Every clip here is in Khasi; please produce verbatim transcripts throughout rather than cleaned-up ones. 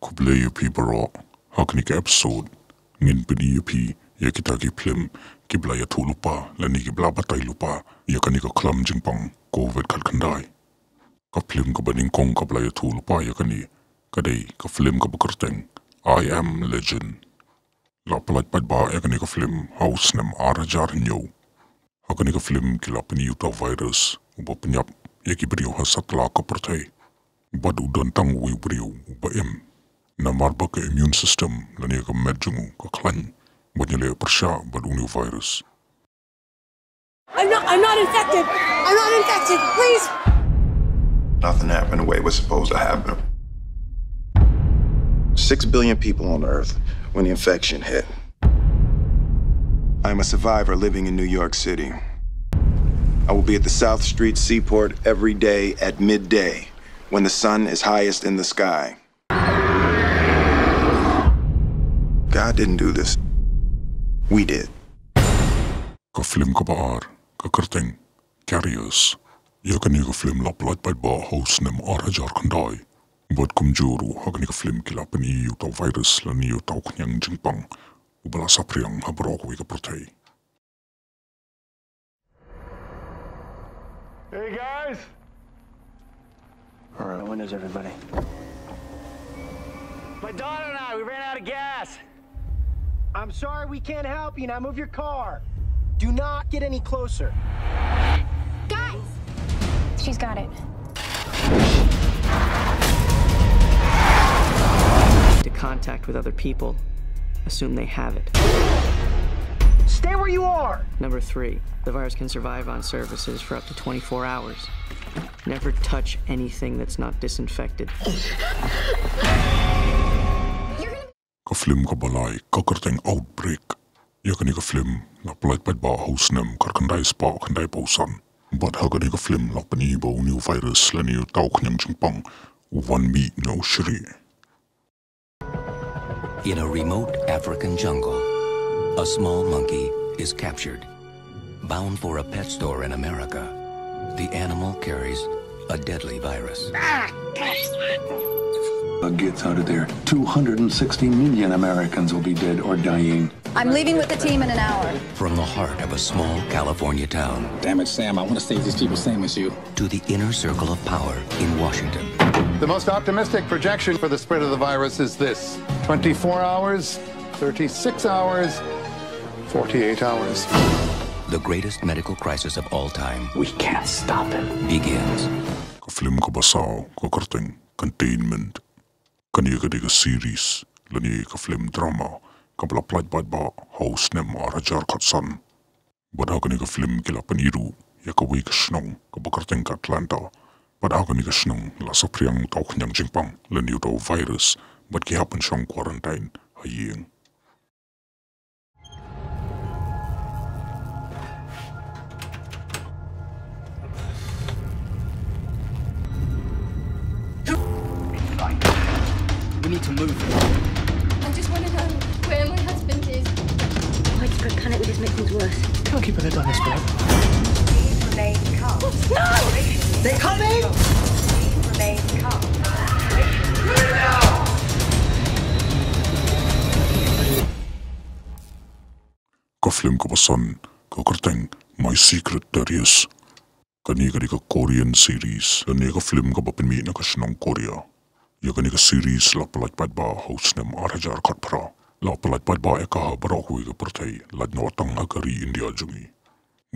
Khublei ïa phi baroh, ha kane ka episode ngin pyni ïa phi ïa kita ki film kiba la ïathuh lypa lane kiba la batai lypa ïa kane ka khlam jingpang Covid khatkhyndai. Ka film kaba nyngkong kaba la ïathuh lypa ïa kane ka dei ka film kaba kyrteng I Am Legend. La pyllait paidbah ïa kane ka film ha u snem ar hajar hynñiew. Ha kane ka film ki la pyni uta u virus uba pynïap ïa ki briew ha satlak ka pyrthei. Bad u don tang uwei u briew uba im, namar ba ka immune system lane ka met jong u ka khlaiñ ban ïaleh pyrshah bad une u virus. I'm not, I'm not infected. I'm not infected. Please. Nothing happened the way it was supposed to happen. Six billion people on Earth when the infection hit. I'm a survivor living in New York City. I will be at the South Street Seaport every day at midday when the sun is highest in the sky. God didn't do this. We did. Ka film kaba ar ka kyrteng Carriers. Ïa kane ka film la pyllait paidbah ha u snem ar hajar khyndai. Bad kumjuh ruh ha kane ka film ki la pyni ïa uta u virus lane ïa uta u khñiang jingpang uba la saphriang ha baroh kawei ka pyrthei. Hey guys! All right, windows, everybody. My daughter and I, we ran out of gas. I'm sorry we can't help you. Now move your car. Do not get any closer. Guys! She's got it. To contact with other people, assume they have it. Stay where you are! Number three, the virus can survive on surfaces for up to twenty-four hours. Never touch anything that's not disinfected. Ka film kaba lai ka kyrteng Outbreak. Ïa kane ka film la pyllait paidbah ha u snem khatkhyndai spah khyndaiphew san. Bad ha kane ka film la pyni ba une u virus lane uta u khñiang jingpang u wan mih na u shrieh. In a remote African jungle, a small monkey is captured. Bound for a pet store in America, the animal carries a deadly virus. Bug gets out of there, two hundred sixty million Americans will be dead or dying. I'm leaving with the team in an hour. From the heart of a small California town. Damn it, Sam, I want to save these people, same as you. To the inner circle of power in Washington. The most optimistic projection for the spread of the virus is this: twenty-four hours, thirty-six hours, forty-eight hours. The greatest medical crisis of all time. We can't stop it. Begins. Ka film kaba saw ka kyrteng Containment. Kane ka dei ka series lane ka film drama kaba la pyllait paidbah ha u snem ar hajar khatsan. Bad ha kane ka film ki la pyni ruh ïa kawei ka shnong kaba kyrteng ka Atlanta. Bad ha kane ka shnong la saphriang uta u khñiang jingpang lane uta u virus bad ki hap ban shong quarantine ha ïing. We need to move. I just want to know where my husband is. Widespread panic will just make things worse. Can't keep her head down this bad. No! They're coming! Ka film kaba san ka kyrteng My Secret Terrace. Kane ka dei ka Korean series lane ka film kaba pynmih na ka shnong Korea. Ïa kane ka series la pyllait paidbah ha u snem ar hajar khatphra. La pyllait paidbah ïa ka ha baroh kawei ka pyrthei, lait noh tang ha ka ri India jong ngi.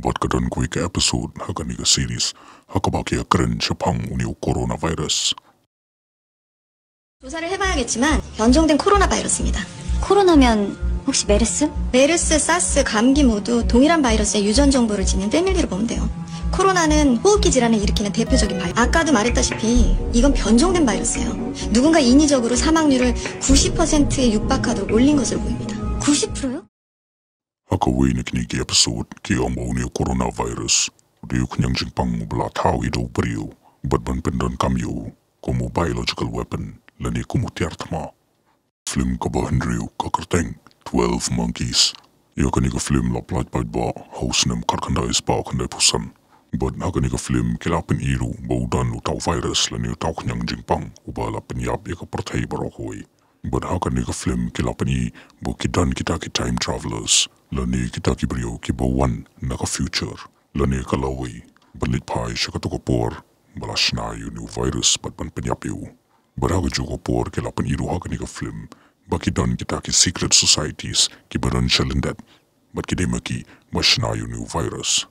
Bad ka don kawei ka episode ha kane ka series ha kaba ki ïakren shaphang une u coronavirus. 조사를 해봐야겠지만 변종된 코로나 바이러스입니다. 코로나면 혹시 메르스? 메르스, 사스, 감기 모두 동일한 바이러스의 유전 정보를 지닌 패밀리로 보면 돼요. 코로나는 호흡기 질환을 일으키는 대표적인 바이러스. 아까도 말했다시피 이건 변종된 바이러스예요. 누군가 인위적으로 사망률을 구십 퍼센트에 육박하도록 올린 것으로 보입니다. 구십 프로요? Ha kawei na kine ki episode ki ong ba une u coronavirus u dei u khñiang jingpang uba la thaw ïa u da u briew bad ban pyndonkam ïa u kum u biological weapon lane kum u tiar thma. Film kaba hynriew ka kyrteng Twelve Monkeys. Ïa kane ka film la pyllait paidbah ha u snem khatkhyndai spah khyndaiphew san. Bad ha kane ka film ki la pyni ruh ba u don uta u virus lane uta u khñiang jingpang uba la pynïap ïa ka pyrthei baroh kawei. Bad ha kane ka film ki la pyni ba ki don kita ki time travelers, lane kita ki briew kiba wan na ka future, lane ka lawei, ban leit phai sha kata ka por ba la shna ïa une u virus bad ban pynïap ïa u. Bad ha kajuh ka por ki la pyni ruh ha kane ka film ba ki don kita ki secret societies kiba don sha lyndet, bad ki dei ma ki ba shna ïa une u virus.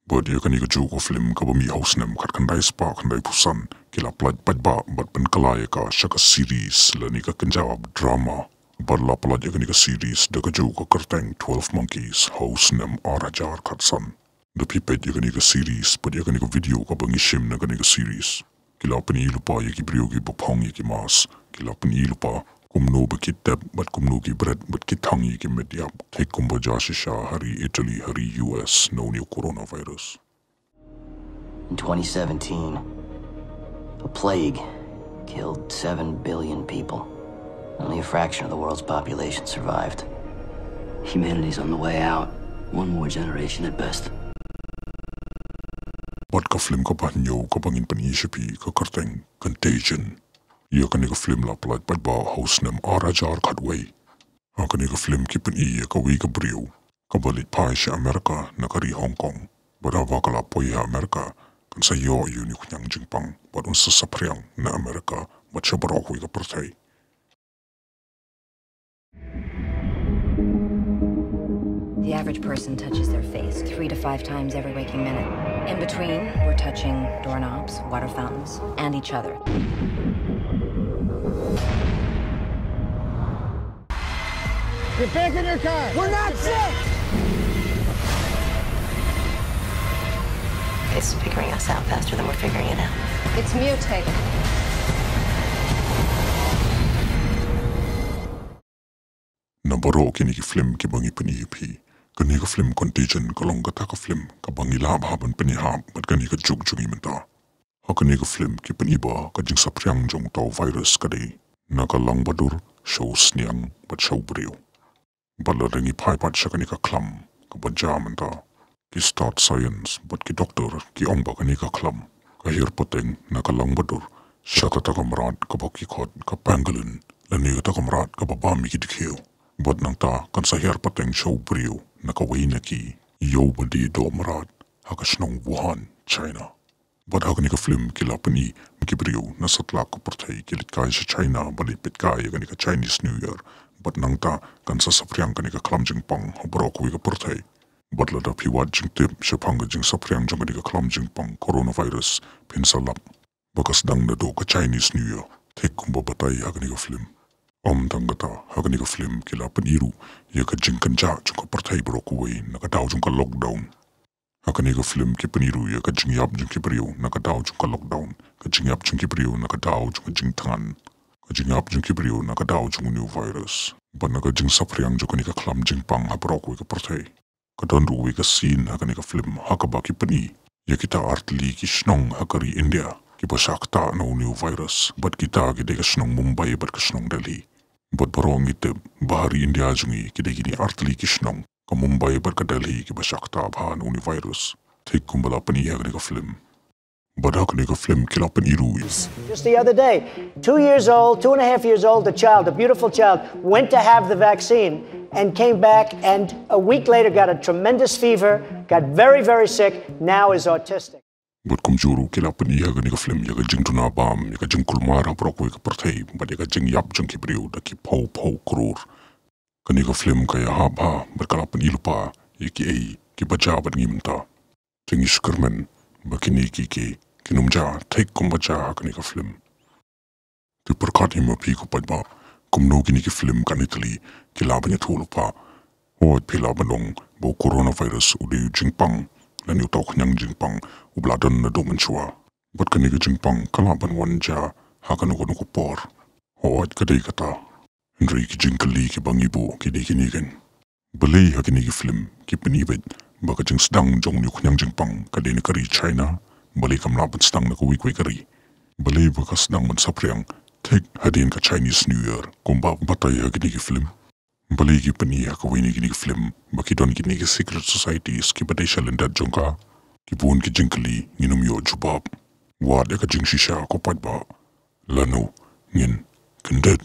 Bad ïa kane kajuh ka film kaba mih ha u snem khatkhyndai spah khyndaiphew san, ki la pyllait paidbah bad pynkylla ïa ka sha ka series, lane ka kynja drama. Bad la pyllait ïa kane ka series da kajuh ka kyrteng Twelve Monkeys ha u snem ar hajar khatsan. Da phi peit ïa kane ka series bad ïa kane ka video kaba ngi shim na kane ka series, ki la pyni lypa ïa ki briew kiba phong ïa ki mask. Ki la pyni lypa kumno ba ki tep bad kumno ki bret bad ki thang ïa ki met ïap, thik kumba jia shisha ha ri Italy, ha ri U S, na une u coronavirus. In twenty seventeen, a plague killed seven billion people. Only a fraction of the world's population survived. Humanity's on the way out. One more generation at best. Bad ka film kaba hynñiew kaba ngin pyni sha phi ka kyrteng Contagion. Ïa kane ka film la pyllait paidbah ha u snem ar hajar khatwei. Ha kane ka film ki pyni ïa kawei ka briew kaba leit phai sha America na ka ri Hong Kong. Bad haba ka la poi ha America, kan sa ïoh ïa une u khñiang jingpang bad un sa saphriang na America bad sha baroh kawei ka pyrthei. The average person touches their face three to five times every waking minute. In between, we're touching doorknobs, water fountains, and each other. Get back in your car. We're not sick. It's figuring us out faster than we're figuring it out. It's mutated. Na baroh kine ki film kiba ngi pyni ïa phi, kane ka film Contagion ka long kata ka film kaba ngi lah bha ban pyni hap bad kane ka juk jong ngi mynta. Ha kane ka film ki pyni ba ka jingsaphriang jong uta u virus ka dei na ka langbadur sha u sniang bad sha u briew. Bad lada ngi phai pat sha kane ka khlam kaba jia mynta, ki stad science bad ki doktor ki ong ba kane ka khlam ka hiar pateng na ka langbadur sha kata ka mrad kaba ki khot ka pangolin, lane kata ka mrad kaba bam ïa ki dkhiew. Bad nangta kan sa hiar pateng sha u briew na kawei na ki ïew ba die doh mrad ha ka shnong Wuhan, China. Bad ha kane ka film ki la pyni ba ki briew na satlak ka pyrthei ki leit kai sha China ban leit peit kai ïa kane ka Chinese New Year. Bad nangta kan sa saphriang kane ka khlam jingpang ha baroh kawei ka pyrthei. Bad lada phi wad jingtip shaphang ka jingsaphriang jong kane ka khlam jingpang coronavirus, phin sa lap ba ka sdang naduh ka Chinese New Year, thik kumba batai ha kane ka film. Ym tang kata, ha kane ka film ki la pyni ruh ïa ka jingkynjah jong ka pyrthei baroh kawei na ka daw jong ka lockdown. Ha kane ka film ki pyni ruh ïa ka jingïap jong ki briew na ka daw jong ka lockdown, ka jingïap jong ki briew na ka daw jong ka jingthngan, ka jingïap jong ki briew na ka daw jong une u virus, bad na ka jingsaphriang jong kane ka khlam jingpang ha baroh kawei ka pyrthei. Ka don ruh kawei ka scene ha kane ka film ha kaba ki pyni ïa kita artylli ki shnong ha ka ri India kiba shah ktah na une u virus, bad kita ki dei ka shnong Mumbai bad ka shnong Delhi. Bad baroh ngi tip ba ha ri India jong ngi ki dei kine artylli ki shnong, ka Mumbai bad ka Delhi, kiba shah ktah bha na une u virus, thik kumba la pyni ha kane ka film. Bad ha kane ka film ki la pyni ruh ïa. Just the other day, two years old, two and a half years old, a child, a beautiful child, went to have the vaccine and came back and a week later got a tremendous fever, got very, very sick, now is autistic. Bad kumjuh ruh ki la pyni ha kane ka film ïa ka jingduna bam, ïa ka jingkulmar ha baroh kawei ka pyrthei, bad ïa ka jingïap jong ki briew da ki phew phew klur. Kane ka film ka ïahap bha bad ka la pyni lypa ïa kiei kiba jia bad ngi mynta. Te ngi shu kyrmen ba kine kiei kiei kin ym jia thik kumba jia ha kane ka film. Te pyrkhat hi ma phi ko paidbah, kumno kine ki film katne tylli ki lah ban ïathuh lypa. Hooid, phi lah ban ong ba u coronavirus u dei u jingpang, lane uta u khñiang jingpang uba la don naduh mynshuwa. Bad kane ka jingpang ka lah ban wan jia ha kano kano ka por. Hooid, ka dei kata. Hynrei ki jingkylli kiba ngi buh ki dei kine kein. Balei ha kine ki film ki pyni beit ba ka jingsdang jong une u khñiang jingpang ka dei na ka ri China, balei kam lah ban sdang na kawei kawei ka ri? Balei ba ka sdang ban saphriang thik hadien ka Chinese New Year kumba batai ha kine ki film? Balei ki pyni ha kawei na kine ki film ba ki don kine ki secret societies kiba dei sha lyndet jong ka? Ki bun ki jingkylli ngin ym ïoh jubab. Wad ïa ka jingshisha ko paidbah. Lano ngin kyndit